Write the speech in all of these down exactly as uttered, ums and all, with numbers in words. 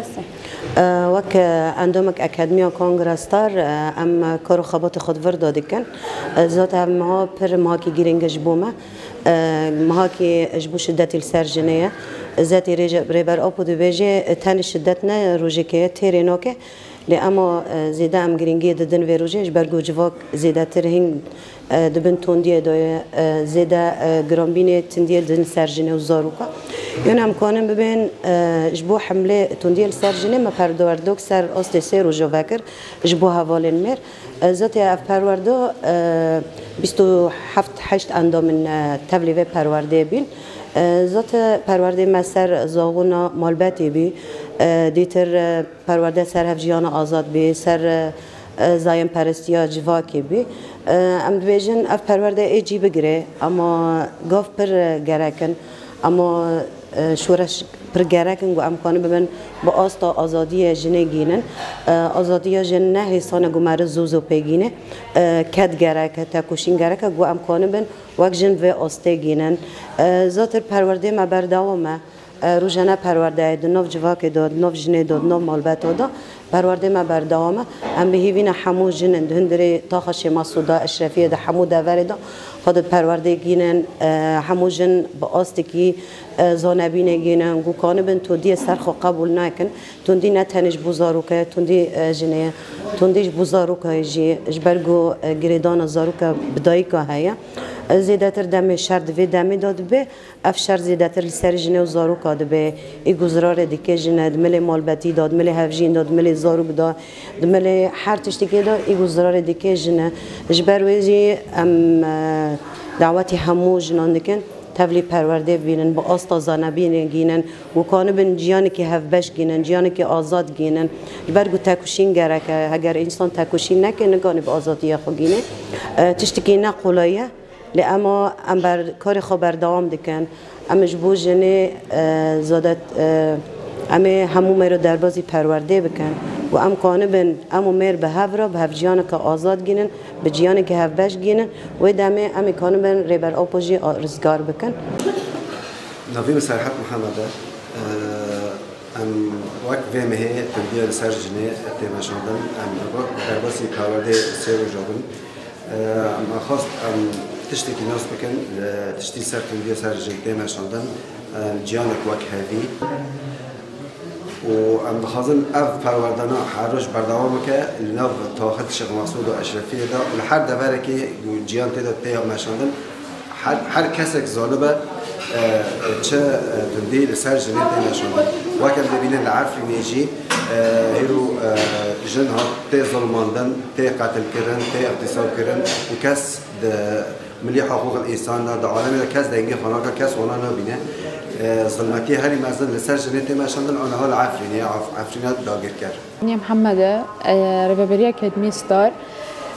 E, wek, e, endamek Akademiya Kongra Star, e, em kar û xebatê xwe di vir de dikin. E, zaten ev meha pir mehakî girîng e ji bo me. E, mehakî ji bo şidetî li ser jinê ye. Zetî rêje-, Rêber Apo dibêje, e, tenê şidet ne rojekê ye, têrê nake. Lê ema, e, zêde em girîngiyê didin vê rojê, ji ber ku civak zêdetir hîn, e, di bin tondiyê de ye, e, zêde, e, giranbînê tundiyê din ser jinê û zaroka. Yan em kanin bibên, e, ji bo hemlê tundiyê li ser jinê me perwerdok ser astê sê roja vekir ji bo hevalên mêr. E, zotê ev perwerdo, e, bîst û heft heşt endamên, e, tevlî vê perwerdê bîn. E, zote perwerdê me ser zaxona malbetê bî. E, dîtir, e, perwerde ser hevjiyana azad bî, ser, e, e, zayemperestiya civakê bî. E, em dibêjin ev perwerde ê cî bigire, ama gav pir, e, gerek in, ama, e, şoreş pir gerek in ku em kanibin bi asta azadiyê jinê gînin. E, azadiya jin ne hêsan e ku meriv zû zû pê gîne. E, ked gerek e, tekoşîn gerek e ku em kanibin wek jin vê astê gînin. E, zotir perwerdê me berdewam e. E, rojane perwerdeyê di nav civakê de, di nav jinê de, di nav malbeta de perwerdê me berdewam e. Em bi hêvî ne hemû jin in di hundirê taxa Şêma Sûda, Eşrefiyê de, hemû deverê de xwe di perwerdê gînin. E, hemû jin bi astekî, e, zanebînê gînin, ku kanibin tundiyê ser xwe qebûl nekin. Tundî ne tenê ji bo zaroka ye, tundî, e, jinê ye. Tundî ji bo zaroka ye jî, ji ber ku, e, girêdana zaroka bi dayika heye. E, zêdetir demê şer di vê demê de dibe. Ev şer zêdetir li ser jinê û zaroka dibe. Î ku zirarê dike jin e, di milê malbetî de, di milê hevjîn de, di milê zarok de, di milê her tiştekê de î ku zirarê dike jin e. Ji ber wê jî em, e, dawetî hemû jinan dikin, tevlî perwerdê bînin, bi asta zanebînê gînin, ku kanibin ciyanekî hevbeş gînin, ciyanekî azad gînin. Ji ber ku tekoşîn gerek e, heger însan tekoşîn neke, nikane bi azadiya xwe gîne. E, tiştekî ne qolay e. Lê ema em ber-, karê xwe berdewam dikin. Em ji bo jinê, e, zadet, e, em ê hemû mêro derbazî perwerdê bikin û em kanibin em û mêr bi hev re bi hevjiyaneke azad gînin, bi ciyanekî hevbeş gînin. Wê demê em ê kanibin Rêber Apo jî a-, rizgar bikin. Navê min Serhet Mihemed e. E, Em wek vê mehê tundiya li ser jinê tê meşandin, em derbasî perwerdê sê roja bin. Em xwest em tiştekî nas bikin, li tiştî ser tundiya ser jin tê meşandin, em ciyanek wek hevî. Û em dixwazin ev perwerdana her roj berdewam bike li nav taxit Şêx Mesûd û Eşrefiyê de û li her deverekê ku ciyan tê de tê meşandin, Her, her kesek zalibe, e, çi, e, tundî li ser jinê tê meşandin. Wek em dibînin li Efrînê jî, e, hêro, e, jin hat tê zilmandin, tê qetilkirin, tê îxtîsalkirin û kes di milî hiqûqil însan de, di alemê de kes dengê xwe nake, kes wana nabîne. E, zilmetiyê herî mezin li ser jinê tê meşandin, aniha li Efrînê, Af-, Efrîna dagirker. Niye Muhammed e, e, Rêveberiya Akademiyê Star.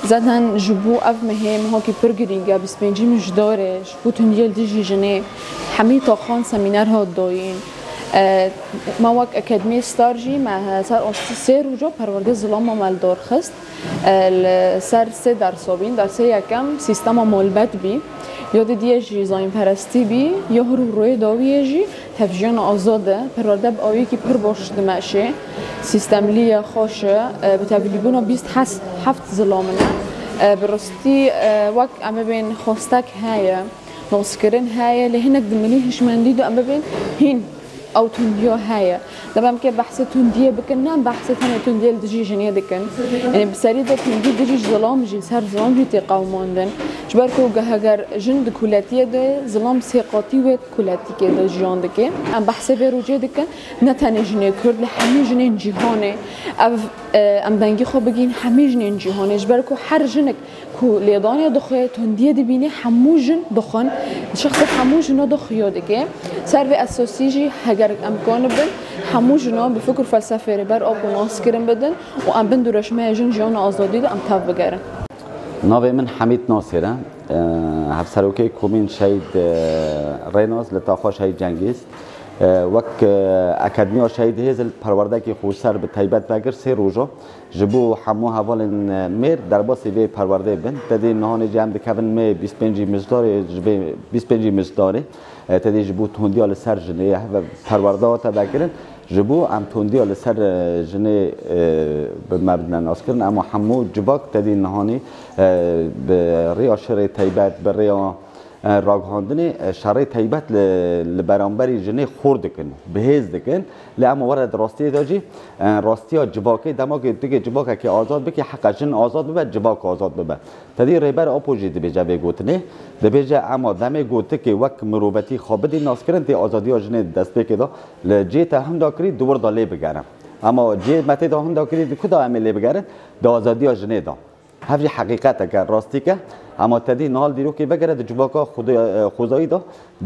Zaten ji bo ev mehê, mehakî pir girîng e, bîst pêncî Mijdarê, ji bo tundiyê li dijî jinê, hemî taxan semîner hat dayîn. E, me wek Akademiyê Star jî me ser astî sê roja perwerdê zilama me li dar xist. E, li ser sê dersa bîn, dersê yekem sîstema malbet bî, ya didiyê jî zayînperestî bî, ya hir û rûyê dawiyê jî hevjiyana azad e, perwerde bi awiyekî pir baş dimeşê, sîstemlî ye, xweş e, e, bi tevlîbûna bîst heft zilam in e. E, bi rastî, e, wek em bibên xwestek heye, naskirin heye, lê hinek di milî hişmendî de em bibên hîn ew tundiya heye. Dema em ke behsê tundiyê bikin, ne em behsê tenê tundiyê li dijî jinê dikin. Yanî bi serî de tundî dijî zilam jî, ser zilam jî tê qewimandin. Ji ber ku ge-, heger jin di kuletiyê de zilam sê qatî wê kuletîkê de jiyan dike. Em behsê vê rojê dikin, ne tenê jinê Kurd, lê hemî jinên cîhanê. Ev, e, em dengî xwe bigihîn hemî jinên cîhanê. Ji ber ku her jinik ku lêdanê dixwe, tundiyê dibîne, hemû jin dixwin. Şexsê hemû jina de xuya dike. Ser vê esasî jî heger emkan bin, hemû jina bi fikr û felsefê Rêber Apo naskirin bidin û em bin dûreşmeya jin, jiyan û azadî de em tev bigerin. Navê min Hemîd Nasir e. E, Hevserokê Komîn Şehîd, e, Rênas li taxa Şehîd Cengîz. E, wek, e, Akademiya Şehîd Hêzil perwerdekî xweser bi taybet vekir sê roja. Ji bo hemû hevalên, e, mêr derbasî vê perwerdeyê bin. Tedê nihanê jî em dikevin mê bîst pêncî Mijdarê, ji vê bîst pêncî Mijdarê, e, tedê ji bo tundiya li ser jinê ye, ve perwerde hate vekirin. Ji bo em tundiya li ser, e, jinê, e, bi me bidine naskirin, ema hemû civak tedî nihanî, e, bi rêya şerê taybet, bi rêya, e, ragihandinê, e, şerê taybet li, li beramberî jinê xor dikin, bi hêz dikin. Lê ema were di rastiyê de jî, e, rastiya civakê, dema ku tu dikê civakekê azad bikî, heqa jin azad bibe, civak azad bibe. Tedî Rêber Apo jî dibêje vê gotinê, dibêje ema demê ku tu dikê wek mirovetî xwe bidî naskirin, tê azadiya jinê di destpêkê de. Li cihê te hinda kirî, di wir de lê bigere. Ema cihê me tê de hinda kirî, di ku de em ê lê bigerin? Di azadiya jinê de. Hev jî heqîqetek e, rastîk e. Ema te dî niha li dîrokê vegere di civaka xweda-, e, xwezayî de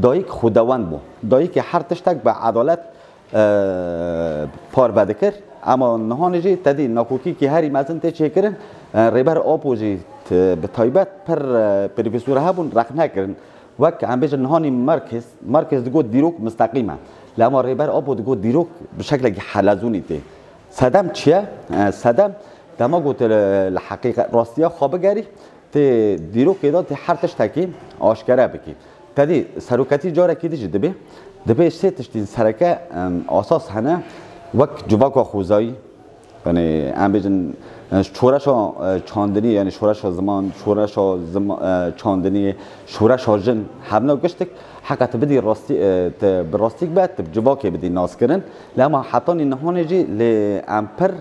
dayik xwedawend bû. Dayikê her tiştek bi edalet, e, parve dikir. Ema nihanê jî te dî nakokîkî herî mezin tê çêkirin. E, Rêber Apo jî t-, bi taybet pir, e, pêrvîsûre hebûn, rexne kirin. Wek em bêjin nihanî Markes, Markes digot dîrok misteqîm e. Lê ema Rêber Apo digot dîrok bi şeklekî helezûnî tê. Sedem çi ye? E, sedem dema ku tu li, li heqîqet rastiya xwe bigerî, tê dîrokê de tê her tiştekî aşkere bikî. Tedî seroketî carekî dî jî dibê, dibê sê tiştîn sereke, em, asas hene wek civaka xwezayî, Yanî em bêjin, e, şoreşa, e, çandinî, yanî şoreşa ziman, şoreşa zima-, e, çandinî, şoreşa jin, hevna giştik, heqa tu bidî rastî, e, tu bi rastîk be, tu bi civakê bidî naskirin. Lê ema hetanî nihanê jî lê em pir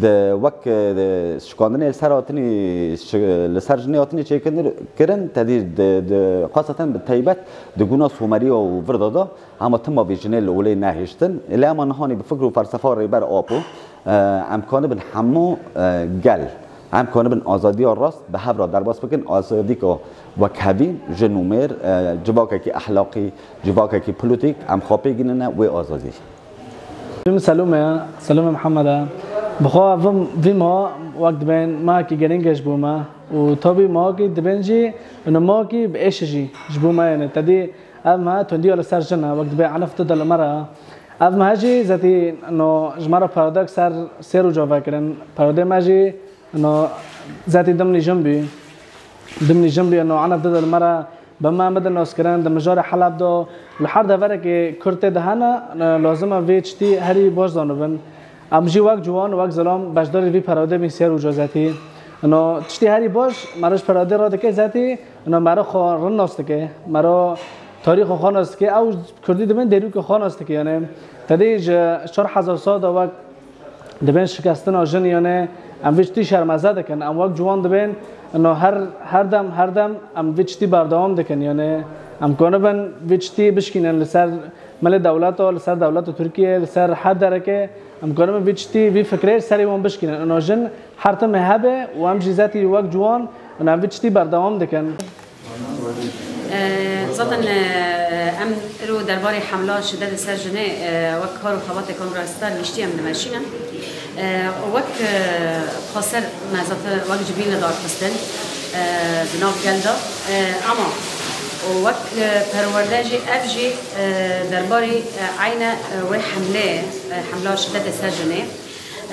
di wek, e, di şikandinê li ser hatinî, şi-, li ser jinê hatinî çêkirin, kirin, te dî di, di, xaseten bi taybet di guna Someriya û vir de de, ema tima vî jinê li olê nehiştin. Lê ema nihanî bi fikr û felsefa Rêber Apo, Em kanibin hemû, e, gel, em kanibin azadiya rast bi hev re derbas bikin, azadîka wekhevî, jin û mêr, e, civakekî exlaqî, civakekî polîtîk, em xwe pê gînine wê azadî. Min Selûm e, Selûmê Mihemed e. Bi xwe vim, vî meha wek dibên mehekî girîng e ji bo me û tabî mehakî dibên jî, û mehakî bi êş jî ji bo me yene. Tedî Ev mehe tundiya li ser jin e, wek dibê enif dide li me re. Ev mehe jî zetî no ji me re perodek ser sê roja vekirin. Perodê me jî no zetî dimnî jin bî. Dimnî jin bî, no enif dide li me re bi me bidin naskirin, di mijarê Heleb de, li her deverekê Kurd tê de hene, lazim e vê tiştî herî baş zanibin. Em jî wek ciwan, wek zilam beşdarî vî perodê bin sê roja zetî. Ino tiştî herî baş, meriv ji perodê re dike zetî, ino meriv xwe rind nas dike. Meriv tarîxa xwe nas dike. Ew kurdî dibin dêrûka xwe nas dike. Yanî tedî ji çar hezar sal de wek dibên şikestina jin, yanî em vî tiştî şermeze dikin. Em wek ciwan dibên, ino her, her dem, her dem em vî tiştî berdewam dikin. Yanî em konibin vî tiştî bişkînin li ser milê dewleta, li ser dewleta Tirkiyê, li ser her derekê, em karin vî tiştî, vî fikrê serê wan bişkînin. Ino jin her timê hebe û em jî zetî wek ciwan, ino em vî tiştî berdewam dikin. Zaten, e, em îro derbarê hemla şidetê ser jinê, e, wek kar û xebatê Kongra Star giştî em dimeşînin. E, wek, e, xweser me zaten wek civîn li dar xistin, e, di nav gel de. E, ama û wek, e, perwerde jî, ev jî, e, derbarê, e, eyne, e, wê hemleyê, e, hemla şidetê ser jinê.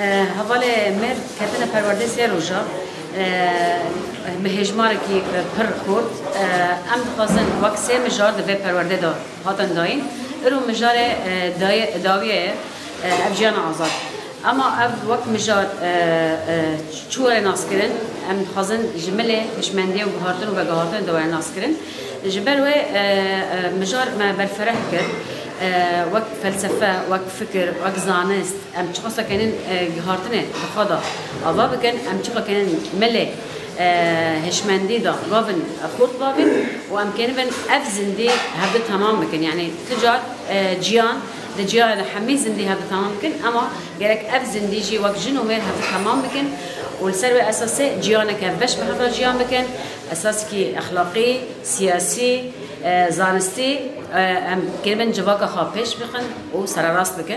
E, hevalê mêr ketine perwerdê sê roja, e, bi hêjmarekî, e, pir xurt. E, em dixwazin wek sê mijar di vê perwerdê de hatin dayîn. Îro mijarê, e, dayê-, dawiyê ye, e, ev jiyana azad. Ema ev wek mijar, e, e, çi were naskirin, em dixwazin ji milê hişmendiyê û guhartin û veguhartinê de were naskirin. Ji ber wê, e, e, mijar me berfireh kir, e, wek felsefe, wek fikir, wek zanist, em çiqas kenîn, e, guhartinê bi xwe de ava bikin, em çiqas kenîn milê, e, hişmendî de gavin, e, xurt bavin û em kenibin ev zindî hevdi temam bikin. Yanî tu car, e, ciyan, di ciyanê de hemî zindî hevdi temam bikin, ema gerek ev zindî jî wek jin û mêr hevdi temam bikin û li ser wê esasê ciyanek hevbeş bi hev re ciyan bikin, esasekî exlaqî, siyasî, e, zanistî, e, em kenibin civaka xwe pêş bixin û sererast bikin.